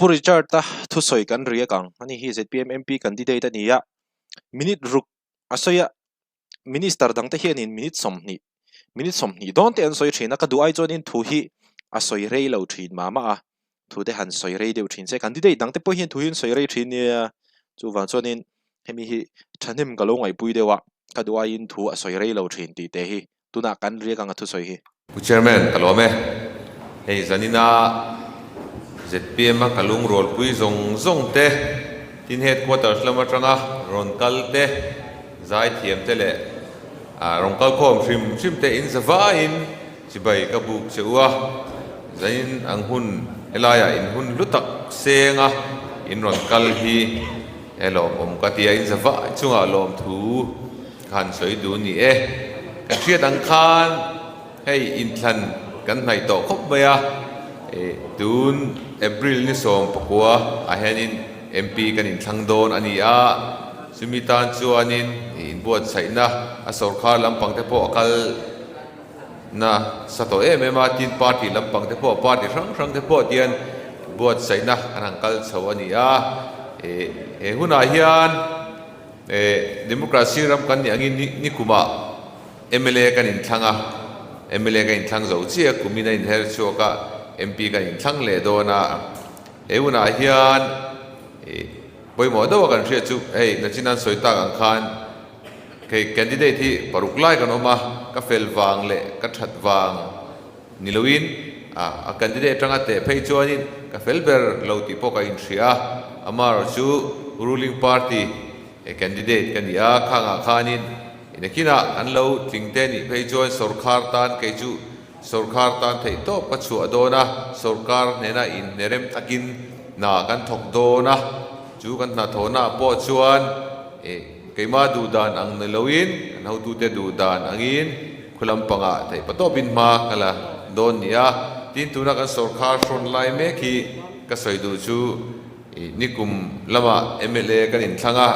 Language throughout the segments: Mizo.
Pu Richard-a thusawi kan riak ang. Ani hi zpm MP candidate a ni a, minute ruk a sawi a, Minister dangte hianin minute 20, minute 20 dawn te an sawi thin a, ka duh ai chuanin thu hi a sawi rei lo thin mah mah a, thu te han sawi rei deuh thin se, candidate dangte pawh hian thu hi an sawi rei thin nia, chuvang chuanin hemi hi thahnem ka lo ngaihpui deuh a, ka duh aiin thu a sawi rei lo thin tih te hi tunah kan riak ang a thusawi hi. Pu Chairman, ka lawm e. Hei zanina zpm a ka lungrualpui zawng zawng te, tin headquarters lam atanga rawn kal te, zaithiam te leh rawn kal khawm hrim hrim te in zavaiin chibai ka buk che u a. Zanin ang hun helaiah in hun hlu tak seng a in rawn kal hi he lawmawm ka ti a, in zavai chungah lawmthu Ka han sawi duh ni e. Ka hriat ang khan hei inthlan kan hnaih tawh khawp mai a, tun April ni 19 ah hianin MP kan inthlang dawn a ni a, chumi tan chuanin inbuatsaihna a sawrkhar lampang te pawh a kal na sa tawh em em a, tin party lampang te pawh party hrang hrang te pawh tian buatsaihna kan han kal chho a ni a, he hunah hian. Democracy ram kan nih angin ni kumah mla kan inthlang a, mla kan inthlang zo chiah a, kumin a inher chhuak a, MP kan inthlang leh dawn a. He hunah hian pawimawh deuh a kan hriat chu hei Nachinan sawi tak ang khan kei candidate hi paruk lai kan awm a, ka fel vang leh ka that vang ni loin a candidate atanga teh phei chuanin ka fel ber lo tih pawh ka inhria a, amaherawhchu ruling party candidate ka ni a, khangah khanin nakinah an lo tling te nih phei chuan sawrkhar tan kei chu sawrkhar tan theih tawp ka chhuah dawn a, sawrkar hnena inhnerem takin hna kan thawk dawn a, chu kan hnathawhnaah pawh chuan keimah duhdan ang ni loin kan hotute duhdan angin Khu lampangah theih patawpin hma ka la dawn ni a, tin tuna kan sawrkhar hrawn lai mek hi ka sawi duh chu nikum lamah mla kan inthlang a.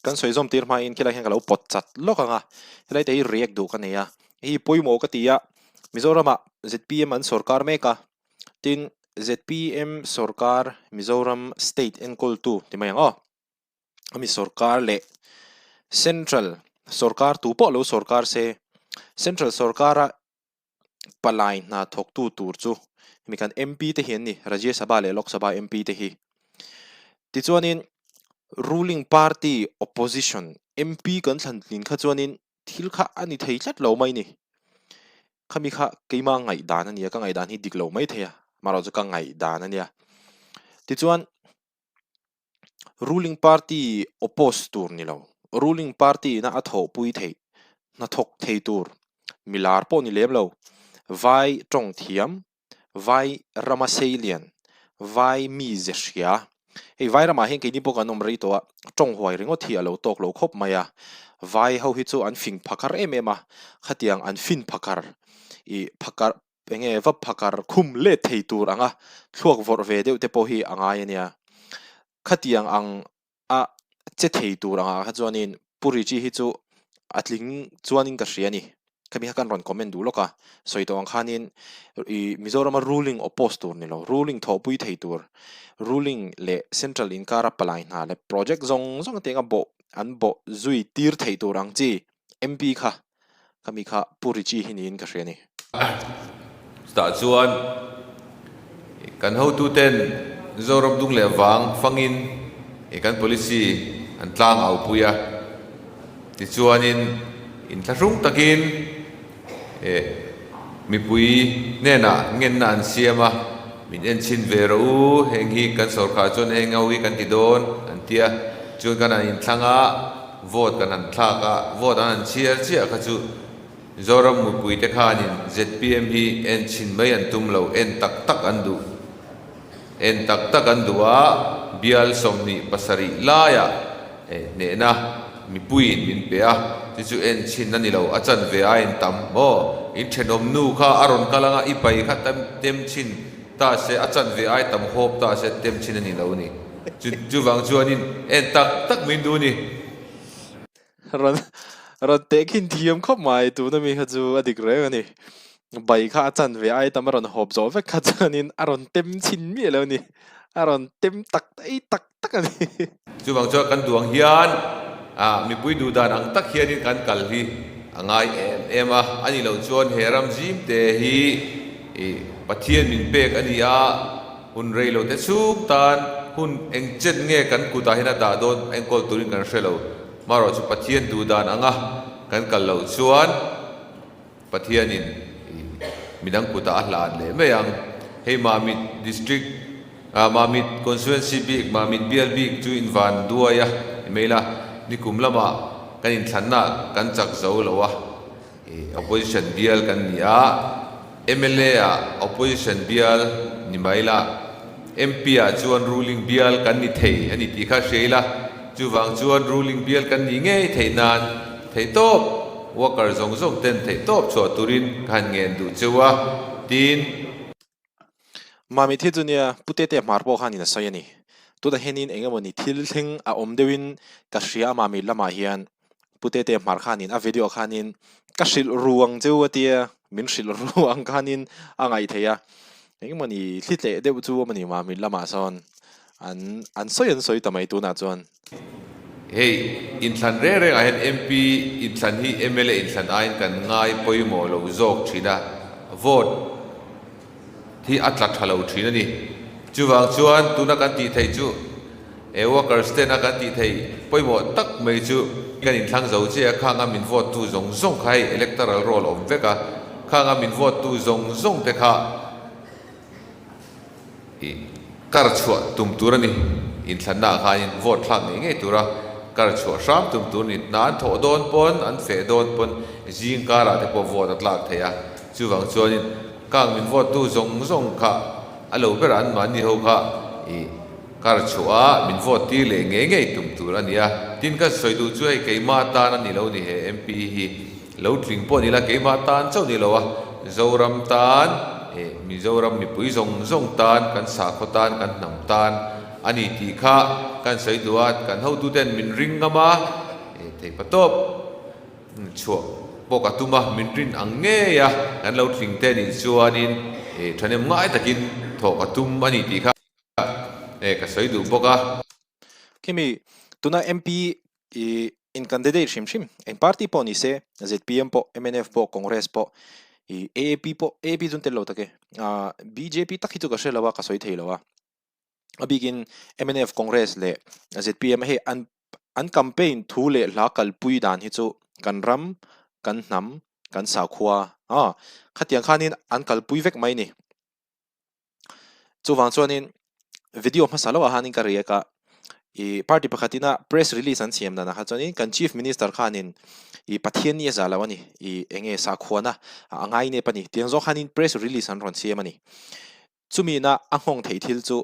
Kan sawi zawm tir hmain khilai hian ka lo pawt chat lawk ang a, helai te hi react duh ka nei a, hei hi pawimawh ka ti a, Mizoramah zpm an sawrkar mek a, tin zpm sawrkar Mizoram state enkawltu ti mai ang aw. Ami sorkar leh central sorkar tu pawh lo sorkar se central sorkara palai hna thawktu tur chu hemi kan MP te hi an ni Rajya Sabha leh Lok Sabha MP te hi tichuanin ruling party opposition MP kan thlan tlin kha chuanin thil kha a ni thei tlat lo mai ni khami kha keima ngaihdan a ni a ka ngaihdan hi dik lo mai thei a marawh chu ka ngaihdan a nia tichuan. Ruling party oppose tur ni lo, ruling party ina a thawhpui theih, hnathawk thei tur, milar pawh ni lem lo, vai tawng thiam, vai rama seilian, vai mize hria. Hei vai ramah hian keini pawh kan awm rei tawh a, tawng huai ringawt hi a lo tawk lo khawp mai a, vai ho hi chu an fing phakar em em a, khatiang an fin phakar ih phakar Enge va phakar khum let thei tur anga thluak vawrh ve deuh te pawh hi a ngai a nia. Khatiang ang a che thei tur angah kha chuanin Pu Richie hi chu a tling chuanin ka hria a ni. Khami kha kan rawn comment duh lawk a, sawi tawh ang khanin ih Mizorama ruling oppose tur ni lo, ruling thawhpui thei tur, ruling leh central inkara palai hna leh project zawng zawng te anga bawh an bawh zui tir thei tur ang chi MP kha Khami kha Pu Richie hi niin ka hria ni. Chutah chuan kan hotuten Zoram dung leh vang fangin kan policy an tlang au pui a, tichuanin inthlahrung takin mipui hnenah ngenna an siam a, min enchhin ve rawh u, heng hi kan sawrkhar chuan heng ho hi kan ti dawn an ti a, chuan kan han inthlang a. Vote kan han thlak a, vote an han chhiar chiah kha chu Zoram mipui te khanin zpm hi en chhin mai an tum lo, en tak tak an duh. En tak tak an duh a, bial 27 laiah hnehna mipuiin min pe a, chu chu en chhin a ni lo, a chanve a en tam maw? In thenawm nu kha a rawn kal anga i pai kha tem chhin ta se, a chanve ai tam hawp ta se tem chhin a ni lo ni. Chu chuvang chuanin en tak tak min duh ni. Rawn rawn tehkhin thiam khawp mai tuna mi kha chu a dik reng a ni. Bai kha a chan ve ai tam a rawn hawp zawh vek kha chuanin a rawn tem chhin miah lo ni. A rawn tem tak ei tak tak a ni. Chuvang chuan kan duang hian mipui duhdan ang tak hianin kan kal hi a ngai em em a, a nih loh chuan he ram zim te hi Pathian min pek a ni a, hun rei lo te chhung tan hun eng chen nge kan kutah hian a dah dawn enkawl turin kan hre lo. Marawh chu Pathian duhdan anga kan kal loh chuan Pathianin midang kutah a hlan leh mai ang. Hei Mamit District, Mamit Constituency bik, Mamit bial bik chu invan duai a ni mai la, nikum lamah kan inthlanna kan chak zo lo a, Opposition bial kan ni a, mla ah Opposition bial ni mai la, MP ah chuan ruling bial kan ni thei a ni tih kha hria ila, chuvang chuan ruling bial kan nih ngei theih nan theihtawp worker zawng zawng ten theihtawp chhuah turin ka han ngen duh cheu a, tin. Mami thil chu nia, Pu Tete hmar pawh khanin a sawi a ni. Tunah hianin eng emawni thil thleng a awm deuhin ka hria a Mami lamah hian Pu Tete hmar khanin a video khanin ka hrilh ru ang cheu a tia, min hrilh ru ang khanin a ngaih theih a. Eng emawni thli tleh deuh chu a ni Mami lamah sawn an an sawi an sawi ta mai tunah chuan. Hei inthlan reng rengah hian MP inthlan hi mla inthlan aiin kan ngai pawimawh lo zawk thin a, vote hi a tla tha lo thin a ni. Chuvang chuan tuna kan tih theih chu he workers tena kan tih theih pawimawh tak mai chu kan inthlang zo chiah a, khanga min vote tu zawng zawng kha hei electoral roll awm vek a, khanga min vote tu zawng zawng te kha i kar chhuah tum tur a ni. Inthlanna ah khanin vote thlak ngei ngei tura kar chhuah hram tum tur a ni. Hna an thawh dawn pawn, an feh dawn pawn zing karah te pawh vote a tlak thei a. Chuvang chuanin Kang min vote tu zawng zawng kha a lo ber an mahni ho kha i kar chhuah a min vote tir leh ngei ngei tum tur a ni a. Tin ka sawi duh chu hei keimah tan a ni lo ni he MP hi lo tling pawh ni la keimah tan chauh ni lo a Zoram tan i Mizoram mipui zawng zawng tan kan sakhaw tan kan hnam tan a ni tih kha kan sawi duh a kan hotuten min ring ngam a i theihpatawp. Chhuah pawh ka tum a, min rin ang ngei a, kan lo tling te nih chuanin thahnem ngai takin thawh ka tum a ni tih kha ka sawi duh bawk a. Khimi, tuna MP i in candidate hrim hrim, eng party pawh ni se, zpm pawh, mnf pawh, Congress pawh, i AAP pawh, AAP chu an tel lo tak e, bjp tak hi chu ka hre lo a, ka sawi thei lo a. A bikin mnf, Congress leh zpm hei an an campaign thu leh hla kalpui dan hi chu kan ram, kan hnam, kan sakhua a khatiang khanin an kalpui vek mai ni. Chuvang chuanin video hmasa lohah hanin ka riak a, ih party pakhatina press release an siam danah kha chuanin kan chief minister khanin ih Pathian ni a zah lo a ni, ih eng nge sakhuana a ngai nep a ni tiang zawk khanin press release an rawn siam a ni. Chumi-na a nghawng theih thil chu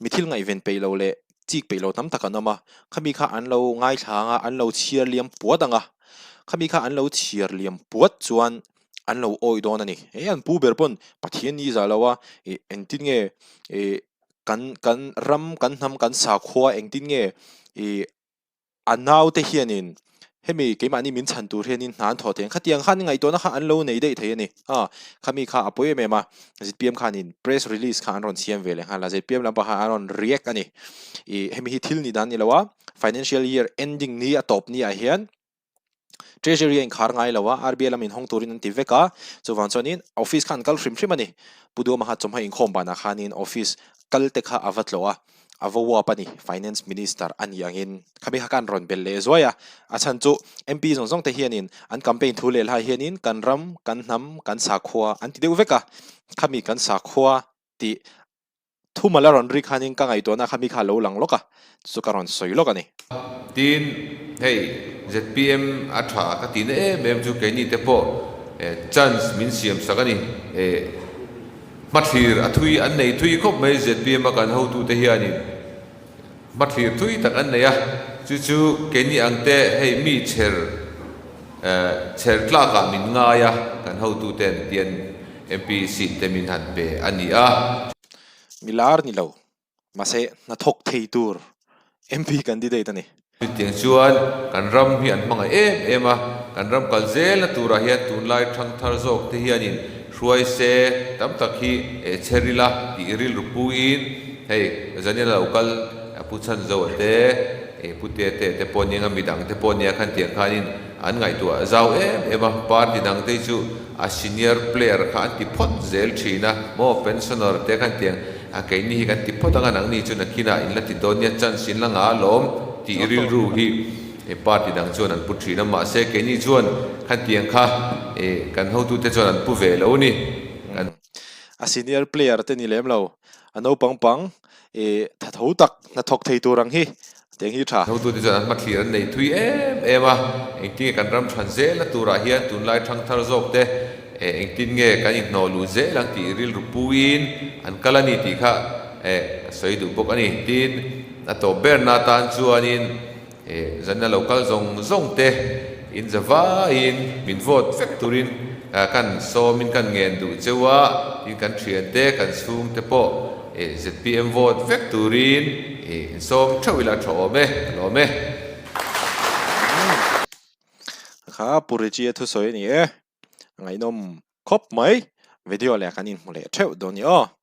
mi thil ngaihven peih lo leh chik peih lo tam tak an awm a, khami kha an lo ngaithla ang a, an lo chhiar liam puat ang a, khami kha an lo chhiar liam puat chuan an lo awih dawn a ni. He an pu ber pawn Pathian ni zah lo a, ih engtin nge ih kan kan ram kan hnam kan sakhua engtin nge ih A naute hianin hemi keimahni min chhan tur hianin hna an thawh thei ang. Khatiang khan ngaihtuahna kha an lo nei daih thei a ni. A, khami kha a pawi em em a, zpm khanin press release kha an rawn siam ve leh nghal a, zpm lampang khan an rawn react a ni. Ih, hemi hi thil ni dan ni lo a, financial year ending ni a tawp ni ah hian Treasury a inkhar ngai lo a, RBI lam inhawng turin an ti vek a, chuvang chuanin office kha an kal hrim hrim a ni. Pu Duama kha chawhma inkhawm banah khanin office kal te kha a va tlawh a, a va uap a ni, Finance Minister a nih angin khami kha kan rawn belh leh zuai a, a chhan chu MP zawng zawng te hianin an campaign thu leh hlai hianin kan ram, kan hnam, kan sakhua an ti deuh vek a, khami kan sakhua tih thumal a rawn ri khanin ka ngaihtuahna khami kha a lo lang lawk a, chu ka rawn sawi lawk a ni. Tin, hei zpm a tha ka tihna em em chu keini te pawh chance min siam sak a ni. Hmathlir a thui an nei thui khawp mai zpm a kan hotute hianin hmathlir thui tak an nei a, chu chu keini ang te hei mi chher chher tlakah min ngai a kan hotuten tian MP seat te min han pe a ni a. Milar ni lo Mahse, hnathawk thei tur MP candidate a ni. Chutiang chuan kan ram hi an hmangaih em em a, kan ram kal zelna turah hian tunlai thangthar zawk te hianin hruai se tam tak hi eh chher ila tih rilru puiin Hei Zaniela lo kal Pu Chhanzoa te, Pu Tete te pawh nia midang te pawh nia khan tiang khanin an ngaihtuah zau em em a, party dang te hi chu a senior player kha an ti phawt zel thin a, maw pensioner te khan tiang a keini hi kan ti phawt anga nangni chu nakinah in la ti dawn nia chance in la ngah alawm tih rilru hi party dang chuan an pu thin a, mahse keini chuan khan tiang kha kan hotute chuan an pu ve lo ni. Kan. A senior player te ni lem lo, a naupang pang I tha tho tak hnathawk thei tur ang hi tiang hi tha. Hotute chuan an hmathlir an nei thui em em a, engtin nge kan ram than zelna turah hian tunlai thangthar zawk te engtin nge kan inhnawh luh zel ang tih rilru puiin an kal a ni tih kha ka sawi duh bawk a ni. Tin, a tawp berna atan chuanin Zanna lo kal zawng zawng te in za vaiin min vote vek turin kan sawmin kan ngen duh cheu a, tin kan thian te kan chhung te pawh zpm vote vek turin in sawm theuh ila tha awm e, ka lawm e. Kha Pu Richie a thusawi a ni e, a ngaihnawm khawp mai, video leh kan inhmu leh theuh dawn ni aw.